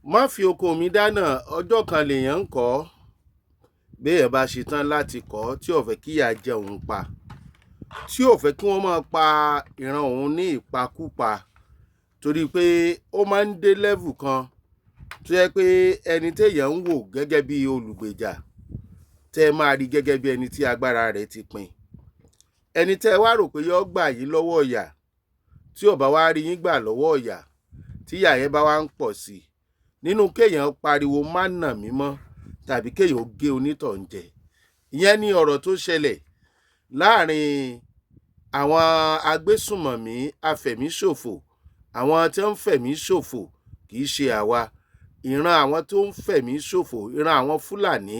Má fi oko mi dáná, ọjọ́ kan lèèyàn ń kọ́. Béèyàn bá ṣe tán láti kọ́, tí ò fẹ́ kíyà jẹ òun pa, tí ò fẹ́ kí wọ́n máa pa ìran òun ní ìpakúpa, torí pé ó máa ń dé level kan tó jẹ́ pé ẹni téèyàn ń wò gẹ́gẹ́ bí olùgbèjà, tẹ́ ẹ máa rí gẹ́gẹ́ bí ẹni tí agbára rẹ̀ ti pin. Ẹni tẹ́ ẹ wá rò pé yó gbà yín lọ́wọ́ ìyà, tí ò bá wá rí yín gbà lọ́wọ́ ìyà, tí ìyà yẹn bá wá ń pọ̀ sí i, nínú kéèyàn pariwo má nà mí mọ́ tàbí kéèyàn ó gé onítọ̀hún jẹ. Ìyẹn ni ọ̀rọ̀ tó ṣẹlẹ̀ láàrin àwọn agbésùnmọ̀mí afẹ̀míṣòfò, àwọn tí wọ́n ń fẹ̀mí ṣòfò kì í ṣe àwa. Ìran àwọn tó ń fẹ̀mí ṣòfò, ìran àwọn Fúlàní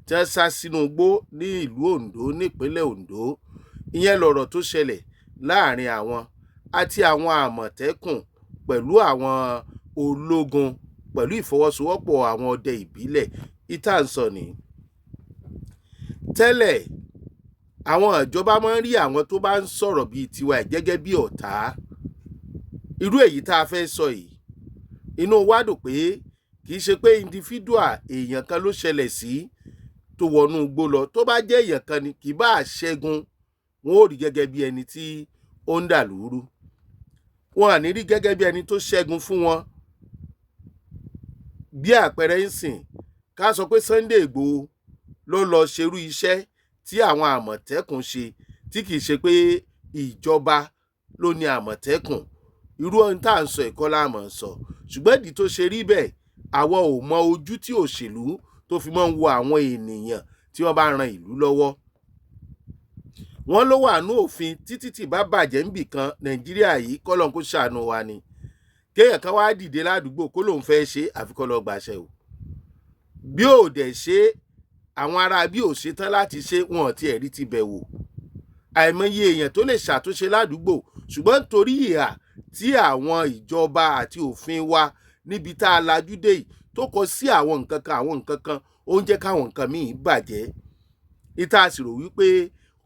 tí wọ́n sá sínú igbó ní ìlú Oǹdó, nípínlẹ̀ Oǹdó. Ìyẹn lọ̀rọ̀ tó ṣẹlẹ̀ láàrin àwọn àti àwọn Àmọ̀tẹ́kùn pẹ̀lú àwọn ológun pẹ̀lú ìfọwọ́sowọ́pọ̀ àwọn ọdẹ ìbílẹ̀. Ìta ń sọ nìyí. Tẹ́lẹ̀, àwọn ìjọba máa ń rí àwọn tó bá ń sọ̀rọ̀ bíi tiwa yìí gẹ́gẹ́ bí ọ̀tá. Irú èyí tá a fẹ́ sọ yìí, inú wa dùn pé kì í ṣe pé individual èèyàn kan ló ṣẹlẹ̀ sí tó wọnú igbó lọ. Tó bá jẹ́ èèyàn kan ni, kì bá ṣẹ́gun, wọn ó rí gẹ́gẹ́ bí ẹni tí ó ń dà lúrú. Wọn à ní rí gẹ́gẹ́ bí ẹni tó ṣẹ́gun fún wọn. Bí àpẹẹrẹ ń sìn, ká sọ pé Sunday Igboho ló lọ ṣerú iṣẹ́ tí àwọn Àmọ̀tẹ́kùn ṣe, tí kì í ṣe pé ìjọba ló ní Àmọ̀tẹ́kùn. Irú ohun tá à ń sọ ìkọ́ la mọ̀ sọ. Ṣùgbọ́n ìdí tó ṣe rí bẹ́ẹ̀, àwọn ò mọ ojú tí òṣèlú tó fi máa ń wo àwọn ènìyàn tí wọ́n bá ran ìlú lọ́wọ́. Wọ́n ló wà ní òfin títí tí bá bàjẹ́ níbì kan Nàìjíríà yìí, kọ́lọ́n kó ṣàánú wa ni. Kéèyàn kan wá dìde ládùúgbò kó lóun fẹ́ ṣe, àfi kó lọ gbàṣẹ o. Bí ò dẹ̀ ṣe, àwọn ará bí ò ṣe tán láti ṣe, wọn ò tiẹ̀ rí ti bẹ̀ wò. Àìmọye èèyàn tó lè ṣàtúnṣe ládùúgbò, ṣùgbọ́n nítorí ìhà tí àwọn ìjọba àti òfin wa níbi tá a lajú dé yìí tó kọ sí àwọn nǹkan kan, àwọn nǹkan kan, ó ń jẹ́ káwọn nǹkan míì bàjẹ́. Ìta sì rò wípé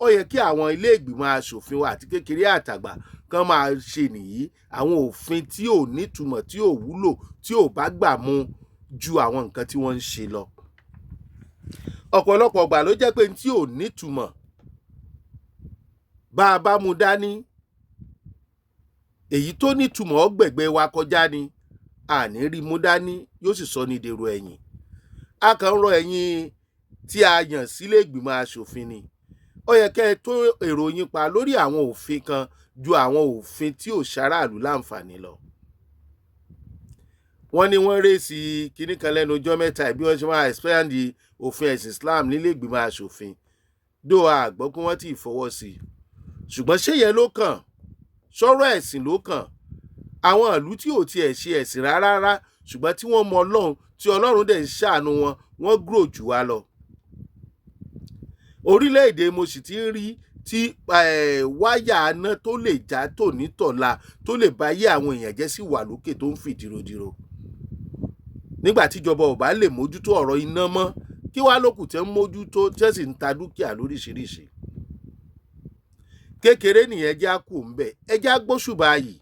ó yẹ kí àwọn ilé ìgbìmọ̀ aṣòfin wa àti kékeré àtàgbà kan máa ṣe nìyí, àwọn òfin tí ò nítumọ̀, tí ò wúlò, tí ò bá gbà mu ju àwọn nǹkan tí wọ́n ń ṣe lọ. Ọ̀pọ̀lọpọ̀ ìgbà ló jẹ́ pé tí ò nítumọ̀ bá a bá mú dání, èyí tó nítumọ̀ ó gbẹ̀gbẹ́ wa kọjá ni, àní rí mú dání, yóò sì sọ ní dèrò ẹ̀yìn. A kàn ń rọ ẹ̀yin tí a yàn sílé ìgbìmọ̀ aṣòfin ni. Ó yẹ kẹ́ ẹ tó èrò yín pa lórí àwọn òfin kan ju àwọn òfin tí ò ṣaráàlú láǹfààní lọ. Wọ́n ní wọ́n rèsì kinní kan lẹ́nu ọjọ́ mẹ́ta bí wọ́n ṣe máa expand òfin ẹ̀sìn Islam nílé ìgbìmọ̀ aṣòfin. Dó a gbọ́ pé wọ́n ti fọwọ́ sí i. Ṣùgbọ́n ṣé yẹn ló kàn? Sọ̀rọ̀ ẹ̀sìn ló kàn? Àwọn ìlú tí ò tiẹ̀ ṣe ẹ̀sìn rárá, ṣùgbọ́n tí wọ́n mọ Ọlọ́run, tí Ọlọ́run dẹ̀ ń ṣàánú wọn, wọ́n grow jù wá lọ. Orílẹ̀-èdè mo sì ti ń rí tí wáyà aná tó lè já tònítọ̀la tó lè bá yé àwọn èèyàn jẹ́ sí wà lókè tó ń fì dìrodìro. Nígbà tíjọba ò bá lè mójútó ọ̀rọ̀ iná mọ́, kí wá lókù tẹ́ ń mójútó tí wọ́n sì ń ta dúkìá lóríṣiríṣi. Kékeré nìyẹn, já kù ń bẹ̀. Ẹ já gbóṣùbà yìí,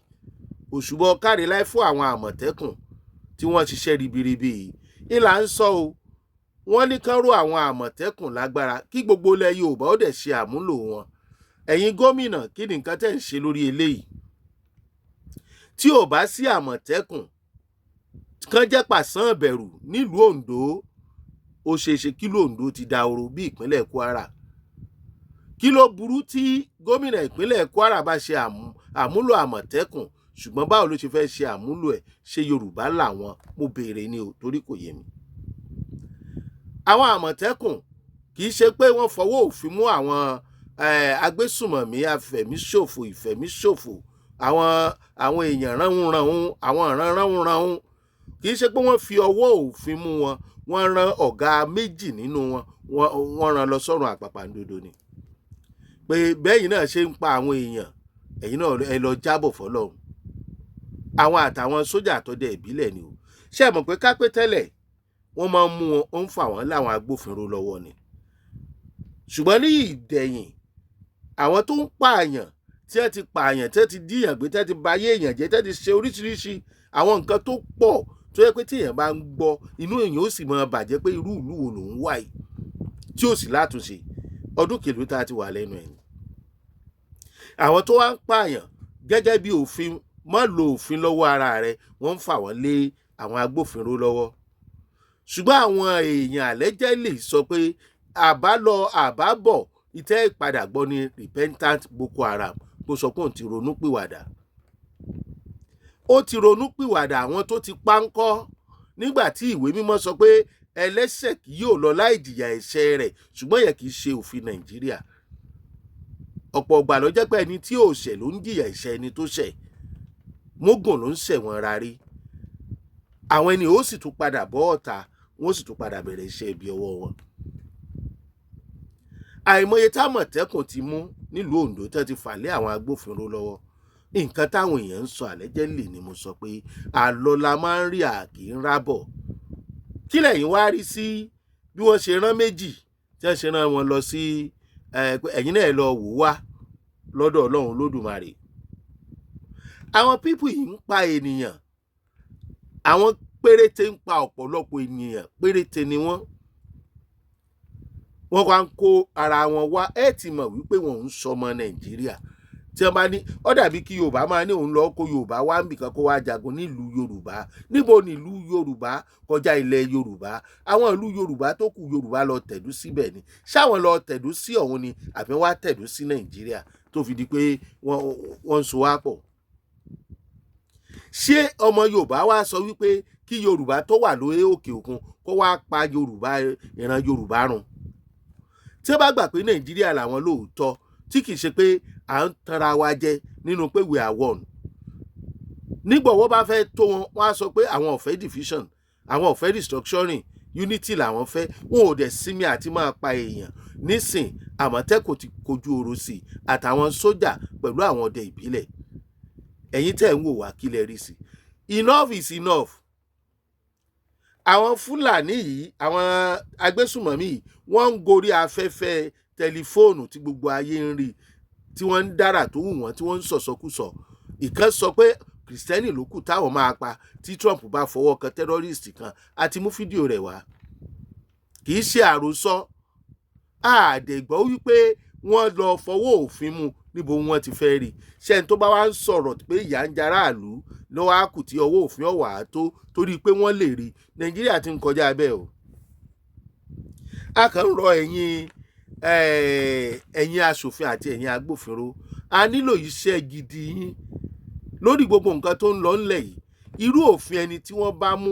òṣùbọ̀ káre láì fún àwọn Àmọ̀tẹ́kùn tí wọ́n ṣiṣẹ́ ribiribi yìí. Ìlà ń sọ o, wọ́n ní kán ró àwọn Àmọ̀tẹ́kùn lágbára kí gbogbo ilẹ̀ Yorùbá ó dẹ̀ ṣe àmúlò wọn. Ẹ̀yin gómìnà, kí ni nǹkan tẹ́ ń ṣe lórí eléyìí? Tí ò bá sí Àmọ̀tẹ́kùn kán jẹ́ pàṣán ìbẹ̀rù nílùú Oǹdó, ó ṣeéṣe kí ìlú Oǹdó ti dahoro bí ìpínlẹ̀ Kwara. Kí ló burú tí gómìnà ìpínlẹ̀ Kwara bá ṣe àmúlò Àmọ̀tẹ́kùn? Ṣùgbọ́n báwo ló ṣe fẹ́ ṣe àmúlò ẹ̀? Ṣé Yorùbá làwọn? Mo béèrè ni o, torí kò yé mi. Àwọn Àmọ̀tẹ́kùn kì í ṣe pé wọ́n fọwọ́ òfin mú àwọn agbésùmọ̀mí afẹ̀míṣòfò ìfẹ̀míṣòfò, àwọn èèyàn ránhunrànhun, àwọn ìran ránhunrànhun, kì í ṣe pé wọ́n fi ọwọ́ òfin mú wọn. Wọ́n rán ọ̀gá méjì nínú wọn, wọ́n rán lọ sọ́run àpàpàǹdodo ni. Pé bẹ́yìn náà ṣe ń pa àwọn èèyàn, ẹ̀yin náà ẹ lọ jábọ̀ fọlọ́run. Àwọn àtàwọn sójà àtọdẹ ìbílẹ̀ ni o. Ṣé ẹ mọ̀ pé kápẹ́ tẹ́lẹ̀ wọ́n máa ń mú wọn, ó ń fà wọ́n láwọn agbófinró lọ́wọ́ ni. Ṣùgbọ́n ní ìdẹ̀yìn, àwọn tó ń pààyàn, tí wọ́n ti pààyàn, tí wọ́n ti díyàn gbé, tí wọ́n ti bayé èèyàn jẹ́, tí wọ́n ti ṣe oríṣiríṣi àwọn nǹkan tó pọ̀ tí Tó yẹ pé tí èèyàn bá ń gbọ́, inú èèyàn ó sì máa bàjẹ́ pé irú ìlú wo lòún wà yìí tí ó sì látúnṣe. Ọdún kèló tá a ti wà lẹ́nu ẹ̀ ni àwọn tó wá ń pààyàn gẹ́gẹ́ bí òfin má lo òfin lọ́wọ́ ara rẹ̀, wọ́n ń fà wọ́n lé àwọn agbófinró lọ́wọ́. Ṣùgbọ́n àwọn èèyàn àlẹ́jẹ́ lè sọ pé àbálọ àbábọ̀ ìtẹ́ ìpadà gbọ́ ní repentant Boko Haram kó sọ pé òun ti ronú pìwàdà. Ó ti ronú pìwàdà, àwọn tó ti pa ń kọ́? Nígbà tí Ìwé Mímọ́ sọ pé ẹlẹ́ṣẹ̀ kì yóò lọ láì jìyà ẹ̀ṣẹ̀ rẹ̀, ṣùgbọ́n yẹ kì í ṣe òfin Nàìjíríà. Ọ̀pọ̀ ọgbà ló jẹ́ pé ẹni tí ò ṣẹ̀ ló ń jìyà ẹ̀ṣẹ̀ ẹni tó ṣẹ̀. Mógùn ló ń ṣẹ̀wọ̀n rárí. Àwọn ẹni ó sì tún padà bọ́ ọ̀tá, wọ́n sì tún padà bẹ̀rẹ̀ iṣẹ́ ibi ọwọ́ wọn. Àìmọye támọ̀tẹ́kùn ti mú nílùú Ondo tẹ́ ti fà lé àwọn agbófinró lọ́wọ́. Nǹkan táwọn èèyàn ń sọ àlẹ́jẹ́lì ni mo sọ pé àlọ́ la máa ń rí, àkì ń rábọ̀. Kí lẹ̀yin wá rí sí bí wọ́n ṣe rán méjì, tí wọ́n ṣe rán wọn lọ sí ẹ̀yin náà lọ wò wá lọ́dọ̀ Ọlọ́run Lódùmarè? Àwọn people yìí ń pa ènìyàn. Àwọn péréte ń pa ọ̀pọ̀lọpọ̀ ènìyàn, péréte ni wọ́n. Wọ́n wá ń kó ara wọn wá. Ẹ ti mọ̀ wípé wọ́n ń sọmọ Nàìjíríà. Tí wọ́n bá ní ó dàbí kí Yorùbá máa ní òun lọ́ọ́ kó Yorùbá wá nbìkan kó wá jagun nílùú Yorùbá. Níbo nílùú Yorùbá kọjá ilẹ̀ Yorùbá? Àwọn ìlú Yorùbá tó kù, Yorùbá lọ tẹ̀dú síbẹ̀ ni. Ṣáwọn lọ tẹ̀dú sí ọ̀hún ni, àbí wọ́n á tẹ̀dú sí Nàìjíríà tó fi di pé wọ́n ń so wá pọ̀? Ṣé ọmọ Yorùbá wá sọ wípé kí Yorùbá tó wà lórí òkè òkun kó wá pa Yorùbá, ìran Yorùbá run? Tí wọ́n bá gbà pé Nàìjíríà làwọn lóòótọ́, tí kì í ṣe pé à ń tanra wa jẹ nínú pé we are one, nígbà owó bá fẹ́ tó wọn, wọ́n á sọ pé àwọn ò fẹ́ division, àwọn ò fẹ́ restructuring, unity làwọn fẹ́. Wọn ò dẹ̀ sinmi àti máa pa èèyàn nísìn. Àmọ̀tẹ́kùn ti kojú oró sí i àtàwọn sójà pẹ̀lú àwọn ọdẹ ìbílẹ̀. Ẹ̀yin tẹ̀ ń wò wá, kí lẹ rí sí? Enough is enough. Àwọn Fúlàní yìí, àwọn agbésùmọ̀mí yìí, wọ́n ń gorí afẹ́fẹ́ tẹlifóònù tí gbogbo ayé ń rí, tí wọ́n ń dára tó wù wọ́n, tí wọ́n ń sọ̀sọ́kùsọ. Ìkan sọ pé Kìrìsìtẹ́nì ló kù táwọn máa pa tí Trump bá fọwọ́ kan terrorist kan. Àti mú fídíò rẹ̀ wá, kì í ṣe àròsọ. Àdẹ̀gbọ́ wípé wọ́n lọ fọwọ́ òfin mú. Níbo wọ́n ti fẹ́ rí? Ṣẹ́ni tó bá wá ń sọ̀rọ̀ pé ìyà ń jaráàlú lọ́wọ́ á kù tí ọwọ́ òfin ọ̀wà á tó, torí pé wọ́n lè rí. Nàìjíríà ti ń kọjá bẹ́ẹ̀ o. A kàn ń rọ ẹ̀yin aṣòfin àti ẹ̀yin agbófinró, a nílò iṣẹ́ gidi yín lórí gbogbo nǹkan tó ń lọ ńlẹ̀ yìí. Irú òfin ẹni tí wọ́n bá mú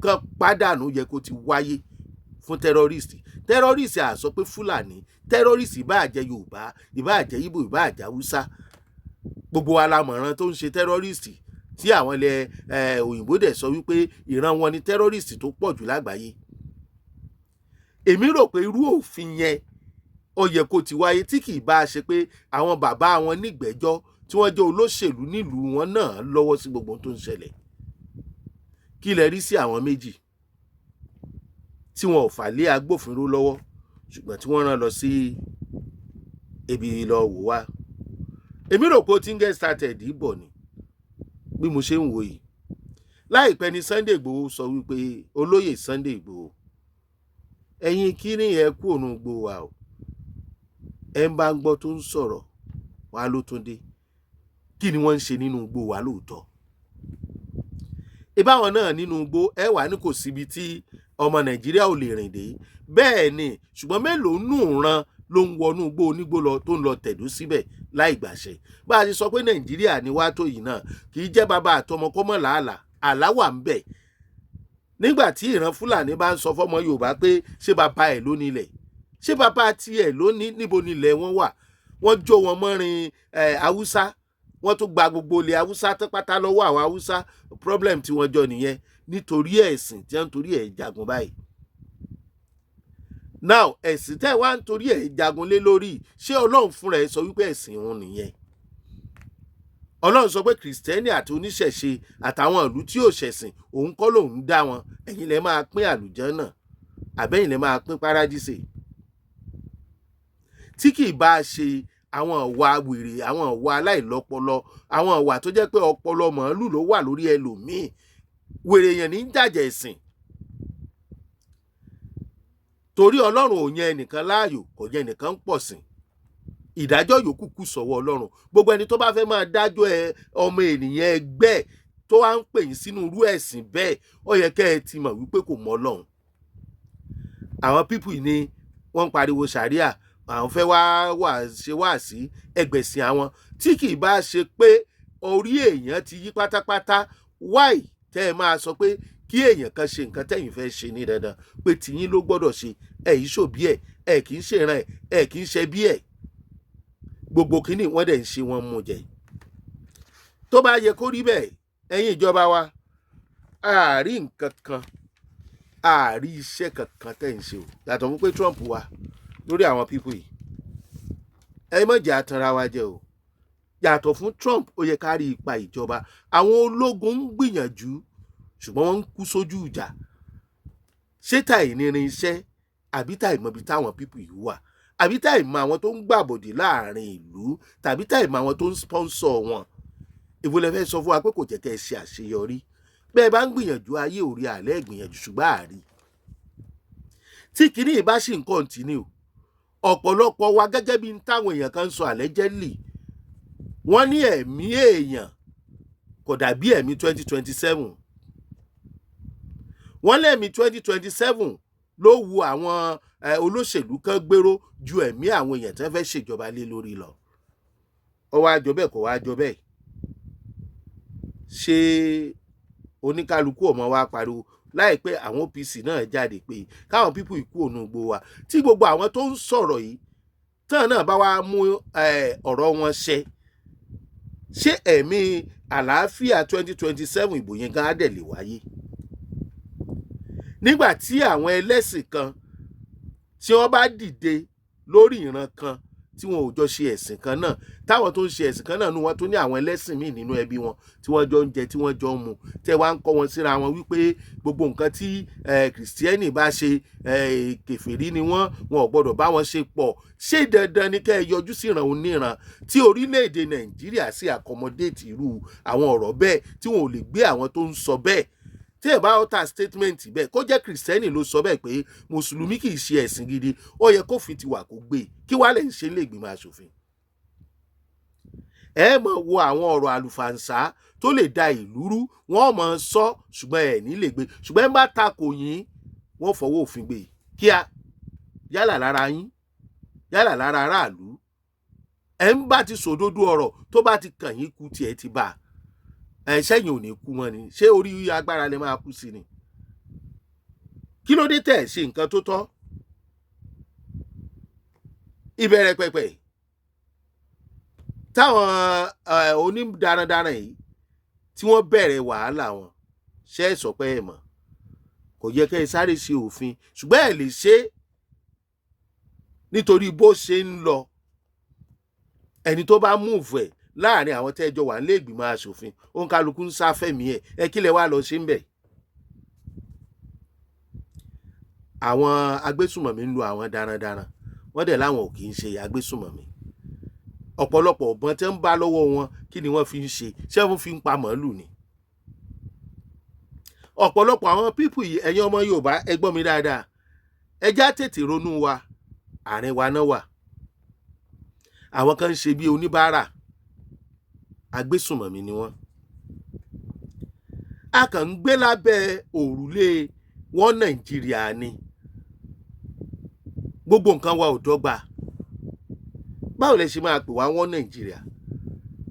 kan pàdánù yẹ kó ti wáyé fún terrorist. Terrorist, à sọ pé Fúlàní terrorist, ìbáà jẹ́ Yorùbá, ìbáà jẹ́ Ìgbò, ìbáà jẹ́ Haúsá, gbogbo wa la mọ̀ràn tó ń ṣe terrorist, tí àwọn ilẹ̀ òyìnbó dẹ̀ sọ wípé ìran wọn ni terrorist tó pọ̀ jù lágbàáyé. Èmi rò pé irú òfin yẹn, ó yẹ kó ti wáyé, tí kì í bá a ṣe pé àwọn bàbá wọn nígbẹ́jọ́ tí wọ́n jẹ́ olóṣèlú nílùú wọn náà lọ́wọ́ sí gbogbo ohun tó ń ṣẹlẹ̀. Kí lẹ rí sí àwọn méjì tí wọn ò fà lé agbófinró lọ́wọ́, ṣùgbọ́n tí wọ́n rán lọ sí ibi lọ wò wá? Èmi rò pé ó ti ń get started bọ̀ ni bí mo ṣe ń wò yìí. Láìpẹ́ ni Sunday Igboho sọ wípé, olóyè Sunday Igboho, ẹ̀yin kí ni ẹ kú òun gbó wa o. Ẹ ń bá ń gbọ́ tó ń sọ̀rọ̀ wá ló tún dé. Kí ni wọ́n ń ṣe nínú igbó wa lóòótọ́? Ìbáwọn náà nínú igbó ẹ wà ní kò síbi tí ọmọ Nàìjíríà ò lè rìn dé. Bẹ́ẹ̀ ni, ṣùgbọ́n mélòó nù ran ló ń wọnú igbó onígbó lọ, tó ń lọ tẹ̀dó síbẹ̀ láì gbàṣẹ? Bá a ti sọ pé Nàìjíríà ni wá tó yìí náà, kì í jẹ́ bàbá àtọmọ kó mọ̀ làálàá àlá wà ń bẹ̀. Nígbà tí ìran Fúlàní bá ń sọ fọmọ Yorùbá pé ṣé bàbá ẹ̀ ló nílẹ̀, ṣé bàbá tiẹ̀ ló ní? Níbo nílẹ̀ wọn wà? Wọ́n jó wọn mọ́rin Haúsá, wọ́n tún gba gbogbo ilẹ̀ Haúsá tán pátá lọ́wọ́ àwọn Haúsá. Problem tí wọ́n jọ nìyẹn, nítorí ẹ̀sìn tí wọ́n ń torí ẹ̀ jagun báyìí. Now, ẹ̀sìn tẹ́ wá ń torí ẹ̀ jagun lé lórí, ṣé Ọlọ́run fúnra ẹ̀ sọ wípé ẹ̀sìn òun nìyẹn? Ọlọ́run sọ pé Kìrìsìtẹ́nì àti oníṣẹ̀ṣe àtàwọn ìlú tí ò ṣẹ̀sìn, òun kọ́ lòun dá wọn. Ẹ̀yin lẹ máa pín àlùjánnà, àbẹ́yìn lẹ máa pín paradíṣe? Tí kì í bá ṣe àwọn ìwà wèrè, àwọn ìwà aláìlọ́pọlọ, àwọn ìwà tó jẹ́ pé ọpọlọ màálù ló wà lórí ẹlòmíì. Wèrè èèyàn ní jàjà ẹ̀sìn, torí Ọlọ́run ò yan ẹnìkan láàyò, kò yan ẹnìkan ń pọ̀ sìn. Ìdájọ́ yòókù kù sọ́wọ́ Ọlọ́run. Gbogbo ẹni tó bá fẹ́ máa dájọ́ ẹ ọmọ ènìyàn ẹgbẹ́ ẹ̀ tó wá ń pè yín sínú irú ẹ̀sìn bẹ́ẹ̀, ó yẹ kẹ́ ẹ ti mọ̀ wípé kò mọ Ọlọ́run. Àwọn people ní wọ́n ń pariwo sàríà, àwọn fẹ́ wá wà ṣe wá sí ẹgbẹ̀sìn àwọn. Tí kì í bá ṣe pé orí èèyàn ti yí pátápátá, why tẹ́ ẹ máa sọ pé kí èèyàn kan ṣe nǹkan tẹ́yìn fẹ́ ṣe ní dandan, pé tìyín ló gbọ́dọ̀ ṣe? Ẹ̀ yìí ṣòbí ẹ̀, ẹ̀ kì í ṣèràn ẹ̀, ẹ̀ kì í ṣe bí ẹ̀. Gbogbo kínní wọ́n dẹ̀ ń ṣe, wọ́n mú jẹ. Tó bá yẹ kó rí bẹ́ẹ̀, ẹ̀yin ìjọba wa, àárí nǹkan kan, àárí iṣẹ́ kankan tẹ̀ ń ṣe o, yàtọ̀ fún pé Trump wà lórí àwọn people yìí. Ẹ má jẹ́ atanra wa jẹ o. Yàtọ̀ fún Trump, ó yẹ ká rí ipa ìjọba. Àwọn ológun ń gbìyànjú, ṣùgbọ́n wọ́n ń kú sójú ìjà. Ṣé tàì ní irinṣẹ́, àbí tàì mọbi táwọn people yìí wà, àbí tàì mọ àwọn tó ń gbàbọ̀dè láàrin ìlú, tàbí tàì mọ àwọn tó ń sponsor wọn? Ìwọ lẹ fẹ́ sọ fún wa pé kò jẹ́ kẹ́ ẹ ṣe àṣeyọrí? Bẹ́ẹ̀ bá ń gbìyànjú ayé òrí àlẹ́ ìgbìyànjú, ṣùgbọ́n àárí tí kinní yìí bá sì ń continue, ọ̀pọ̀lọpọ̀ wa, gẹ́gẹ́ bí n táwọn èèyàn kan ń sọ allegedly, wọ́n ní ẹ̀mí èèyàn kò dàbí ẹ̀mí 2027. Wọ́n lẹ́mí 2027 ló wu àwọn olóṣèlú kan gbèrò ju ẹ̀mí àwọn èèyàn tí wọ́n fẹ́ ṣèjọba lé lórí lọ. Ó wá jọ bẹ́ẹ̀, kò wá jọ bẹ́ẹ̀? Ṣé oníkálukú ọmọ wa pariwo láìpẹ́? Àwọn OPC náà jáde pé káwọn people ikú òun gbó wa. Tí gbogbo àwọn tó ń sọ̀rọ̀ yìí tán náà bá wá mú ọ̀rọ̀ wọn ṣẹ, ṣé ẹ̀mí àlàáfíà 2027 ìbò yẹn gan á dẹ̀ lè wáyé, nígbà tí àwọn ẹlẹ́sìn kan tí wọ́n bá dìde lórí ìran kan tí wọn ò jọ ṣe ẹ̀sìn kan náà, táwọn tó ń ṣe ẹ̀sìn kan náà nú wọn tó ní àwọn ẹlẹ́sìn míì nínú ẹbí wọn tí wọ́n jọ ń jẹ, tí wọ́n jọ ń mu, tẹ́ wá ń kọ́ wọn síra wọn wípé gbogbo nǹkan tí kìrìsìtẹ́nì bá ṣe, kèfèrí ni wọ́n, wọn ò gbọ́dọ̀ bá wọn ṣe pọ̀? Ṣé dandan ni kẹ́ ẹ yọjú sí ìran oníran, tí orílẹ̀-èdè Nàìjíríà sì accommodate irú àwọn ọ̀rọ̀ bẹ́ẹ̀, tí wọn ò lè gbé àwọn tó ń sọ bẹ́ẹ̀? Tí ẹ bá utter statement bẹ́ẹ̀, kó jẹ́ kìrìsìtẹ́nì ló sọ bẹ́ẹ̀ pé mùsùlùmí kì í ṣe ẹ̀sìn gidi, ó yẹ kófin ti wà kó gbé. Kí wàá lè ń ṣe lè gbìmọ̀ aṣòfin? Ẹ mọ̀ wo àwọn ọ̀rọ̀ àlùfàǹsá tó lè da ìlú rú, wọ́n mọ̀ sọ, ṣùgbọ́n ẹ̀ ní lè gbé. Ṣùgbọ́n ẹ bá takò yín, wọ́n fọwọ́ òfin gbé kíá, yálà lára yín, yálà lára aráàlú. Ẹ ń bá ti sòdodo ọ̀rọ̀ tó bá ti kàn yín, kú tiẹ̀ ti bá ẹ. Sẹ́yìn ò ní kú mọ́ ni? Ṣé orí agbára lè máa kú sí ni? Kí ló dé tẹ̀ ṣe nǹkan tó tọ́? Ìbẹ̀rẹ̀ pẹ̀pẹ̀ táwọn onídarandaran yìí tí wọ́n bẹ̀rẹ̀ wàhálà wọn, ṣe é sọ pé ẹ mọ̀ kò yẹ kẹ́ ẹ sáré ṣe òfin, ṣùgbọ́n ẹ lè ṣe é nítorí bó ṣe ń lọ. Ẹni tó bá move ẹ̀ láàrin àwọn tẹ́ ẹ jọ wà nílé ìgbìmọ̀ asòfin, òǹkálukú ń sáfẹ̀mí ẹ̀. Ẹ kílẹ̀ wá lọ ṣe ń bẹ̀. Àwọn agbésùmọ̀mí ń lu àwọn darandaran, wọ́n dẹ̀ láwọn ò kì í ṣe agbésùmọ̀mí. Ọ̀pọ̀lọpọ̀ ọ̀bọ̀n tẹ́ ń bá lọ́wọ́ wọn, kí ni wọ́n fi ń ṣe? Ṣé wọ́n fi ń pa màálù ni? Ọ̀pọ̀lọpọ̀ àwọn people yìí, ẹ̀yin ọmọ Yorùbá, ẹ gbọ́ mi dáadáa, ẹ já tètè ronú wa. Àárín wa náà wà, àwọn kan ń ṣe bí oníbàárà, agbésùmọ̀mí ni wọ́n. A kàn ń gbé lábẹ́ òrùlé wọn Nàìjíríà ni. Gbogbo nǹkan wa ò dọ́gba. Báwo lẹ ṣe máa pè wá wọ́n Nàìjíríà?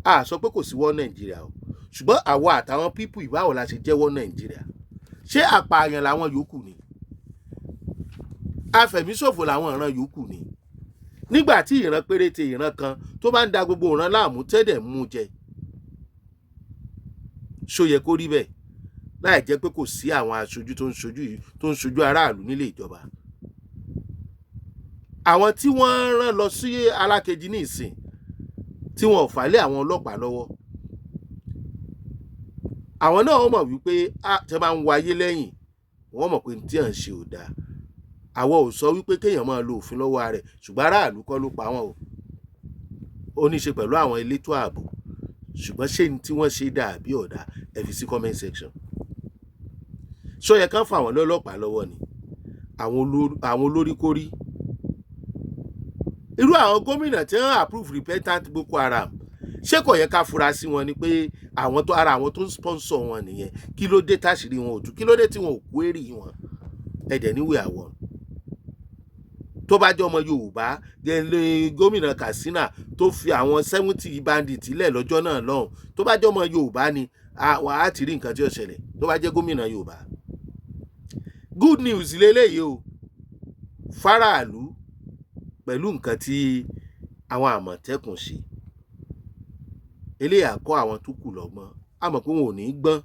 A sọ pé kò sí wọ́n Nàìjíríà o, ṣùgbọ́n àwa àtàwọn people, ìbáwo la ṣe jẹ́wọ́ Nàìjíríà? Ṣé àpààyàn làwọn yòókù ni? Afẹ̀míṣòfò làwọn ìran yòókù ni? Nígbà tí ìran péréte, ìran kan tó bá ń da gbogbo ìran láàmú, tẹ́lẹ̀ mú jẹ, ṣó yẹ kó rí bẹ́ẹ̀, láì jẹ́ pé kò sí àwọn aṣojú tó ń ṣojú aráàlú nílé ìjọba? Àwọn tí wọ́n rán lọ sí alákejì ní ìsìn, tí wọn ò fà lé àwọn ọlọ́pàá lọ́wọ́, àwọn náà wọ́n mọ̀ wípé tẹ́ bá ń wáyé lẹ́yìn, wọ́n mọ̀ pé tí à ń ṣe ò dáa. Àwọn ò sọ wípé kéèyàn máa lo òfin lọ́wọ́ rẹ̀, ṣùgbọ́n aráàlú kọ́ ló pa wọ́n o. Ó ní í ṣe pẹ̀lú àwọn elétò ààbò. Ṣùgbọ́n ṣé ní tí wọ́n ṣe dà bí ọ̀dà? Ẹ fi sí comment section. Ṣó yẹ kán fà wọ́n lọ́lọ́pàá lọ́wọ́ ni? Àwọn olórí kórí, irú àwọn gómìnà tí wọ́n approve repentant Boko Haram, ṣé kò yẹ ká fura sí wọn ni pé àwọn tó ara àwọn tó ń sponsor wọn nìyẹn? Kí ló dé táṣìírí wọn ò tú? Kí ló dé tí wọn ò kú èrì wọn? Ẹ̀dẹ̀ níwèé àwọn tó bá jẹ́ ọmọ Yorùbá lè gómìnà Katsina tó fi àwọn 70 bandit lẹ̀ lọ́jọ́ náà lọ́hùn, tó bá jẹ́ ọmọ Yorùbá ni, á ti rí nǹkan tí ó ṣẹlẹ̀ tó bá jẹ́ gómìnà Yorùbá. Good news lélẹ́yìí o fáráàlú pẹ̀lú nǹkan tí àwọn Àmọ̀tẹ́kùn ṣe. Eléyà kọ́ àwọn tó kù lọ́gbọ́n. A mọ̀ pé wọn ò ní gbọ́n,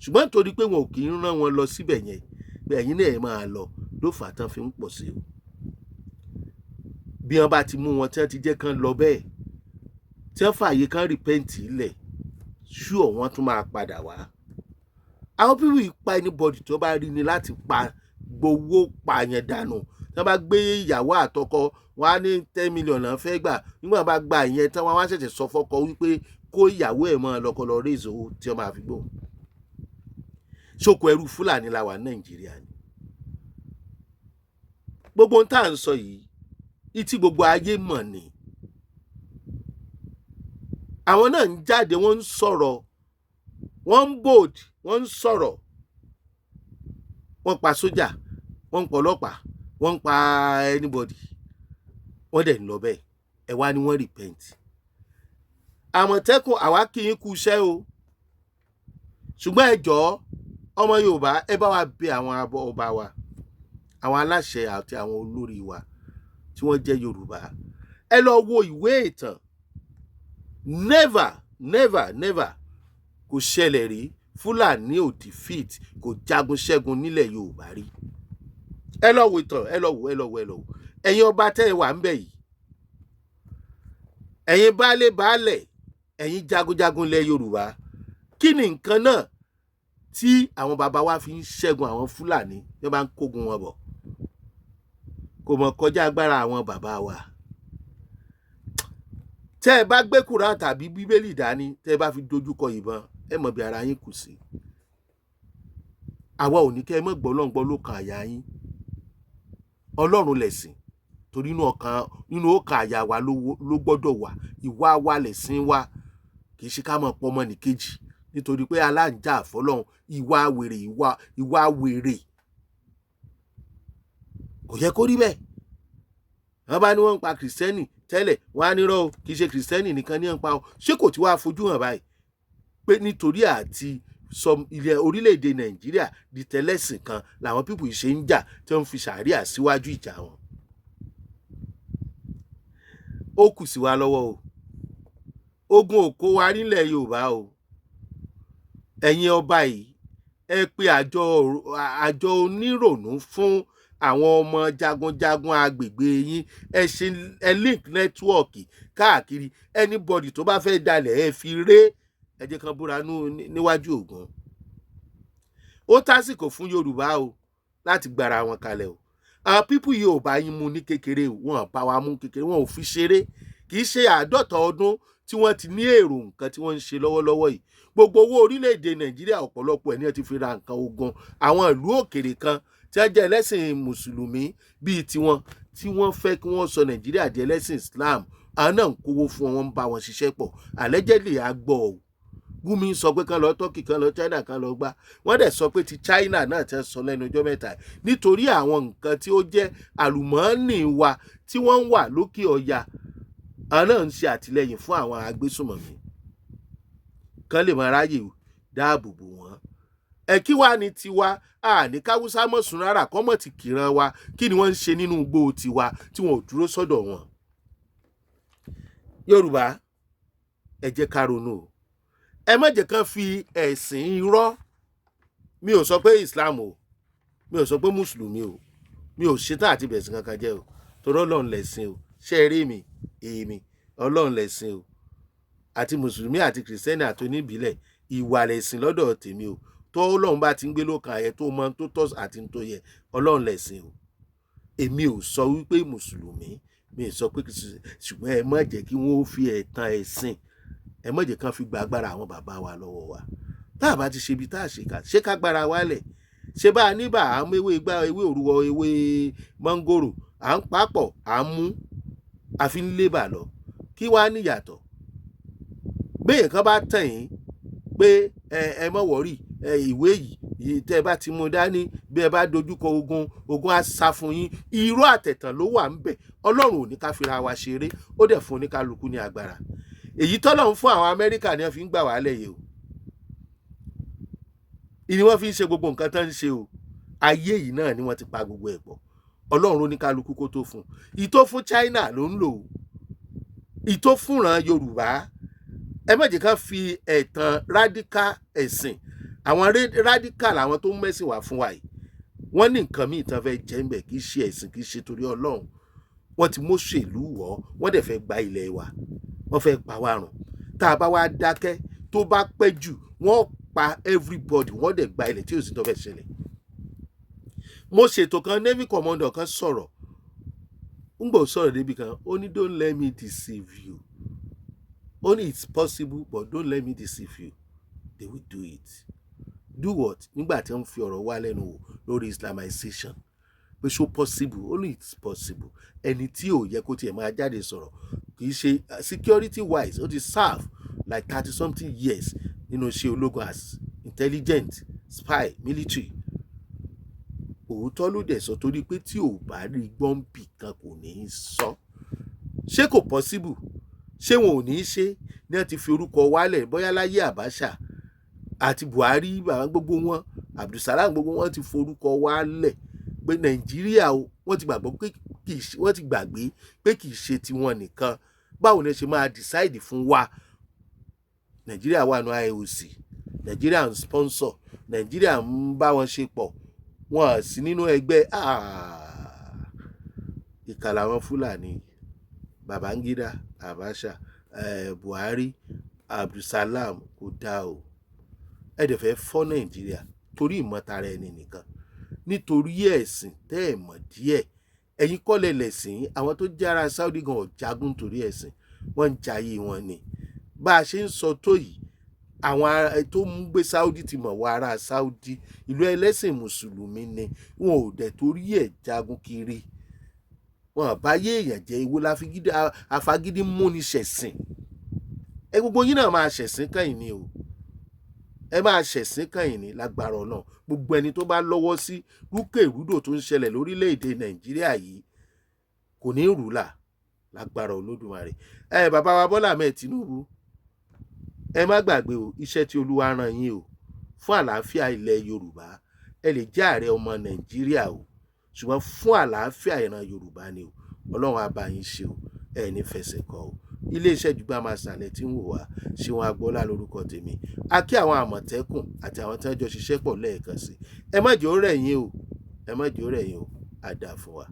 ṣùgbọ́n nítorí pé wọn ò kì í rán wọn lọ síbẹ̀ yẹn pé ẹ̀yin náà ẹ̀ máa lọ, ló fà á tán fi ń pọ̀ sí o. Bí wọ́n bá ti mú wọn, tí wọ́n ti jẹ́ kán lọ bẹ́ẹ̀, tí wọ́n fààyè kán repent lẹ̀, ṣúọ̀ wọ́n tún máa padà wá. Àwọn people yìí pa anybody tó bá rí ni láti pa, gbowó, pààyàn dànù. Tí wọ́n bá gbé ìyàwó àtọkọ, wọn á ní 10 million náà fẹ́ gbà. Nígbà bá gba ìyẹn tán, wọ́n á ṣẹ̀ṣẹ̀ sọ fọ́kọ wípé kó ìyàwó ẹ̀ mọ́ lọ́kọ lọ raise owó tí wọ́n máa fi gbóhùn. Ṣókò ẹrú Fúlàní la wà ní Nàìjíríà ni? Gbogbo ohun tá à ń sọ yìí, ìtí gbogbo ayé mọ̀ ni. Àwọn náà ń jáde, wọ́n ń sọ̀rọ̀, wọ́n ń bold, wọ́n ń sọ̀rọ̀. Wọ́n pa sójà, wọ́n ń pa ọlọ́pàá, wọ́n ń pa anybody, wọ́n dẹ̀ ń lọ bẹ́ẹ̀. Ẹ wá ní wọ́n repent. Àmọ̀tẹ́kùn, àwa kì í kú iṣẹ́ o, ṣùgbọ́n ẹ jọ̀ọ́, ọmọ Yorùbá, ẹ bá wa bẹ̀ àwọn ọba wa, àwọn aláṣẹ àti àwọn olórí wa tí wọ́n jẹ́ Yorùbá. Ẹ lọ wo ìwé ìtàn. Never, never, never, kò ṣẹlẹ̀ rí. Fúlàní ò defeat, kò jagun ṣẹ́gun nílẹ̀ Yorùbá rí. Ẹ lọ wo ìtàn, ẹ lọ wo, ẹ lọ wo, ẹ lọ wo. Ẹ̀yin ọba tẹ́ ẹ wà ń bẹ̀ yìí, ẹ̀yin baálé baálẹ̀, ẹ̀yin jagunjagun ilẹ̀ Yorùbá, kí ni nǹkan náà tí àwọn bàbá wa fi ń ṣẹ́gun àwọn Fúlàní tí wọ́n bá ń kógun wọn bọ̀? Kò mọ̀ kọjá agbára àwọn bàbá wa. Tẹ́ ẹ bá gbé Kùránì tàbí Bíbélì dání, tẹ́ ẹ bá fi dojúkọ ìbọn, ẹ mọ̀ bí ara yín kù sí. Àwa ò ní kẹ́ ẹ mọ̀ gbọ́ Ọlọ́run gbọ́ ló kan àyà yín. Ọlọ́run lẹ̀sìn, torí inú ọkàn, nínú ọkàn àyà wa ló gbọ́dọ̀ wà. Ìwà wa lẹ̀sìn wa. Kì í ṣe ká mọ̀ pọ̀ ọmọnìkejì nítorí pé aláǹjà àfọlọ́run. Ìwà wèrè, ìwà wèrè, kò yẹ kó rí bẹ́ẹ̀. Wọ́n bá ní wọ́n ń pa Kìrìsìtẹ́nì tẹ́lẹ̀, wọ́n á nírọ́ o, kì í ṣe Kìrìsìtẹ́nì nìkan ní ń pa o. Ṣé kò tí wàá fojú hàn báyìí pé nítorí àti sọ ilẹ̀ orílẹ̀-èdè Nàìjíríà di tẹlẹ́sìn kan làwọn people yìí ṣe ń jà, tí wọ́n fi ṣàríà síwájú ìjà wọn? Ó kù sí wa lọ́wọ́ o. Ogun ò kó wa nílẹ̀ Yorùbá o. Ẹ̀yin ọba yìí, ẹ pe àjọ onírònú fún àwọn ọmọ jagunjagun agbègbè yín. Ẹ ṣe, ẹ link network káàkiri. Anybody tó bá fẹ́ dalẹ̀, ẹ fi ré, ẹ jẹ́ kan búra níwájú Ògún. Ó tásìkò fún Yorùbá o láti gbára wọn kalẹ̀ o. Àwọn people yìí ò bá yín mú ní kékeré o. Wọn bá wa mú kékeré, wọn ò fi ṣeré. Kì í ṣe 50 ọdún tí wọ́n ti ní èrò nǹkan tí wọ́n ń ṣe lọ́wọ́lọ́wọ́ yìí. Gbogbo owó orílẹ̀-èdè Nàìjíríà, ọ̀pọ̀lọpọ̀ ẹ̀ ní ẹ ti fi ra nǹkan ogun. Àwọn ìlú òkèrè kan tí wọ́n jẹ́ ẹlẹ́sìn Mùsùlùmí bíi tiwọn, tí wọ́n fẹ́ kí wọ́n sọ Nàìjíríà di ẹlẹ́sìn Islam, àwọn náà ń kówó fún wọn, wọ́n ń bá wọn ṣiṣẹ́ pọ̀. Allegedly, a gbọ́ o. Gumi sọ pé kán lọ Turkey, kán lọ China, kán lọ gbá. Wọ́n dẹ̀ sọ pé ti China náà ti sọ lẹ́nu ọjọ́ mẹ́ta, nítorí àwọn nǹkan tí ó jẹ́ àlùmọ́ọ́nì wa tí wọ́n ń wà lókè ọya, àwọn náà ń ṣe àtìlẹ́yìn fún àwọn agbésùmọ̀mí kán lè máa ráyè dáàbò bò wọ́n. Ẹ kí wàá ní tiwa? Àní káwúsá mọ̀ sùn rárá, kọ́mọ̀ ti kìran wa. Kí ni wọ́n ń ṣe nínú igbó tiwa tí wọn ò dúró sọ́dọ̀ wọn? Yorùbá, ẹ jẹ́ ká ronú o. Ẹ má jẹ́ kán fi ẹ̀sìn irọ́. Mi ò sọ pé Islam o, mi ò sọ pé Mùsùlùmí o, mi ò ṣetán àti bẹ̀sìn kankan jẹ́ o, torí Ọlọ́run lẹ̀sìn o. Ṣé ẹ rí mi? Èmi, Ọlọ́run lẹ̀sìn o. Àti Mùsùlùmí àti Kìrìsìtẹ́nì àti oníbílẹ̀, ìwà lẹ̀sìn lọ́dọ̀ tèmi o. Tó Ọlọ́run bá ti ń gbé lókàn ayẹ, tó mọ tó tọ́ àti tó yẹ, Ọlọ́run lẹ̀sìn o. Èmi ò sọ wípé Mùsùlùmí, mi ò sọ pé Kìrìsìtẹ́nì, ṣùgbọ́n ẹ má jẹ́ kí wọ́n fi ẹ̀tàn ẹ̀sìn, ẹ má jẹ́ kán fi gba agbára àwọn bàbá wa lọ́wọ́ wa. Tá a bá ti ṣe ibi tá a ṣe, ká ṣé ká gbára wálẹ̀. Ṣé bá a níbà, à ń mú ewé gbá, ewé òrùwọ, ewé mọ́ngòrò, à ń papọ̀, à ń mú, àfi ń lébà lọ. Kí wàá níyàtọ̀? Béèyàn kan bá tàn yín pé ẹ mọ̀ worry, ẹ ìwé yìí, tẹ́ ẹ bá ti mú dání, bí ẹ bá dojúkọ ogun, ogun á sá fún yín, irọ́ àtẹ̀tàn ló wà ń bẹ̀. Ọlọ́run ò ní ká fira wa ṣeré. Ó dẹ̀ fún oníkálukú ní agbára. Èyí tọ́lọ́run fún àwọn Amẹ́ríkà ni wọ́n fi ń gbà wálẹ̀ yìí o, ìní wọ́n fi ń ṣe gbogbo nǹkan tó ń ṣe o. Ayé yìí náà ni wọ́n ti pa gbogbo ẹ̀ pọ̀. Ọlọ́run oníkálukú kó tó fún un. Ìtó fún China ló ń lò ó, ìtó fúnran Yorùbá. Ẹ má jẹ́ ká fi ẹ̀tàn radical ẹ̀sìn. Àwọn radical, àwọn tó ń mẹ́sìn wá fún wa yìí, wọ́n ní nǹkan míì tán fẹ́ jẹ́ ń bẹ̀. Kì í ṣe ẹ̀sìn, kì í ṣe torí Ọlọ́run. Wọ́n ti mọ́ṣèlú wọ̀, wọ́n dẹ̀ fẹ́ gba ilẹ̀ wa, wọ́n fẹ́ pa wá run. Tá a bá wá dákẹ́, tó bá pẹ́ jù, wọ́n pa everybody, wọ́n dẹ̀ gba ilẹ̀ tí ò sí tó fẹ́ ṣẹlẹ̀. Mo ṣètò kan, navy commander kan sọ̀rọ̀, ń gbọ́ sọ̀rọ̀ débi kan, ó ní, "Don't let me deceive you." Ó ní, "It's possible, but don't let me deceive you, they will do it." Do what? Nígbà tí wọ́n fi ọ̀rọ̀ wá lẹ́nu wò lórí Islamization, pé ṣó possible, ó ní it's possible. Ẹni tí ò yẹ kó tiẹ̀ máa jáde sọ̀rọ̀, kì í ṣe security wise, ó ti serve like 30 something years nínú iṣẹ́ ológun as intelligent, spy, military. Òótọ́ ló dẹ̀ sọ, torí pé tí ò bá rí gbọ́ǹbì kan, kò ní í sọ. Ṣé kò possible? Ṣé wọn ò ní í ṣe ní? Wọ́n ti fi orúkọ wálẹ̀, bóyá láyé Abacha àti Buhari, bàbá gbogbo wọn, Abdulsalam, gbogbo wọn ti forúkọ wálẹ̀ pé Nàìjíríà o. Wọ́n ti gbàgbọ́ pé kì í ṣe, wọ́n ti gbàgbé pé kì í ṣe tiwọn nìkan. Báwo ni ẹ ṣe máa decide fún wa? Nàìjíríà wà ní IOC, Nàìjíríà ń sponsor, Nàìjíríà ń bá wọn ṣe pọ̀, wọn sí nínú ẹgbẹ́. Ìkà làwọn Fúlàní. Babangida, Abacha, Buhari, Abdulsalam, kò dáa o. Ẹ dẹ̀ fẹ́ fọ́ Nàìjíríà torí ìmọ̀tara ẹni nìkan, nítorí ẹ̀sìn tẹ́ ẹ̀ mọ̀ díẹ̀. Ẹ̀yin kọ́lẹ̀ lẹ̀sìn. Àwọn tó jára Saudi gan ọ̀jagun torí ẹ̀sìn, wọ́n ń jayé wọn ni. Bá a ṣe ń sọ tó yìí, àwọn tó ń gbé Saudi ti mọ̀ wá. Ará Saudi, ìlú ẹlẹ́sìn mùsùlùmí ni wọn, ò dẹ̀ torí ẹ̀ jagun kiri. Wọn bá yé èèyàn jẹ́ ìwo láfigídí, afagídí múni ṣẹ̀sìn. Ẹ gbogbo yín náà máa ṣẹ̀sìn kẹ́yìn ni o. Ẹ máa ṣẹ̀sìn kẹ́yìn ní lágbára Ọlọ́run. Gbogbo ẹni tó bá lọ́wọ́ sí rúkèrúdò tó ń ṣẹlẹ̀ lórílẹ̀‐èdè Nàìjíríà yìí kò ní rúlà lágbára Olódùmarè. Ẹ bàbá wa Bọ́lá Ahmed Tinubu, ẹ má gbàgbé o, iṣẹ́ tí Olúwa rán yín o fún àlàáfíà ilẹ̀ Yorùbá. Ẹ lè jẹ́ ààrẹ ọmọ Nàìjíríà o, ṣùgbọ́n fún àlàáfíà ìran Yorùbá ni o. Ọlọ́run á bá yín ṣe o, ẹ ní fẹsẹ̀ kọ o. Iléeṣẹ́ Jùgbà Master tí ń wò wá ṣé wọn. Agbọ́lá lórúkọ tèmi. A kí àwọn Àmọ̀tẹ́kùn àti àwọn tí wọ́n jọ ṣiṣẹ́ pọ̀ lẹ́ẹ̀kan sí. Ẹ má jẹ́ ó rẹ̀ yín o, ẹ má jẹ́ ó rẹ̀ yín o. Á dáa fún wa.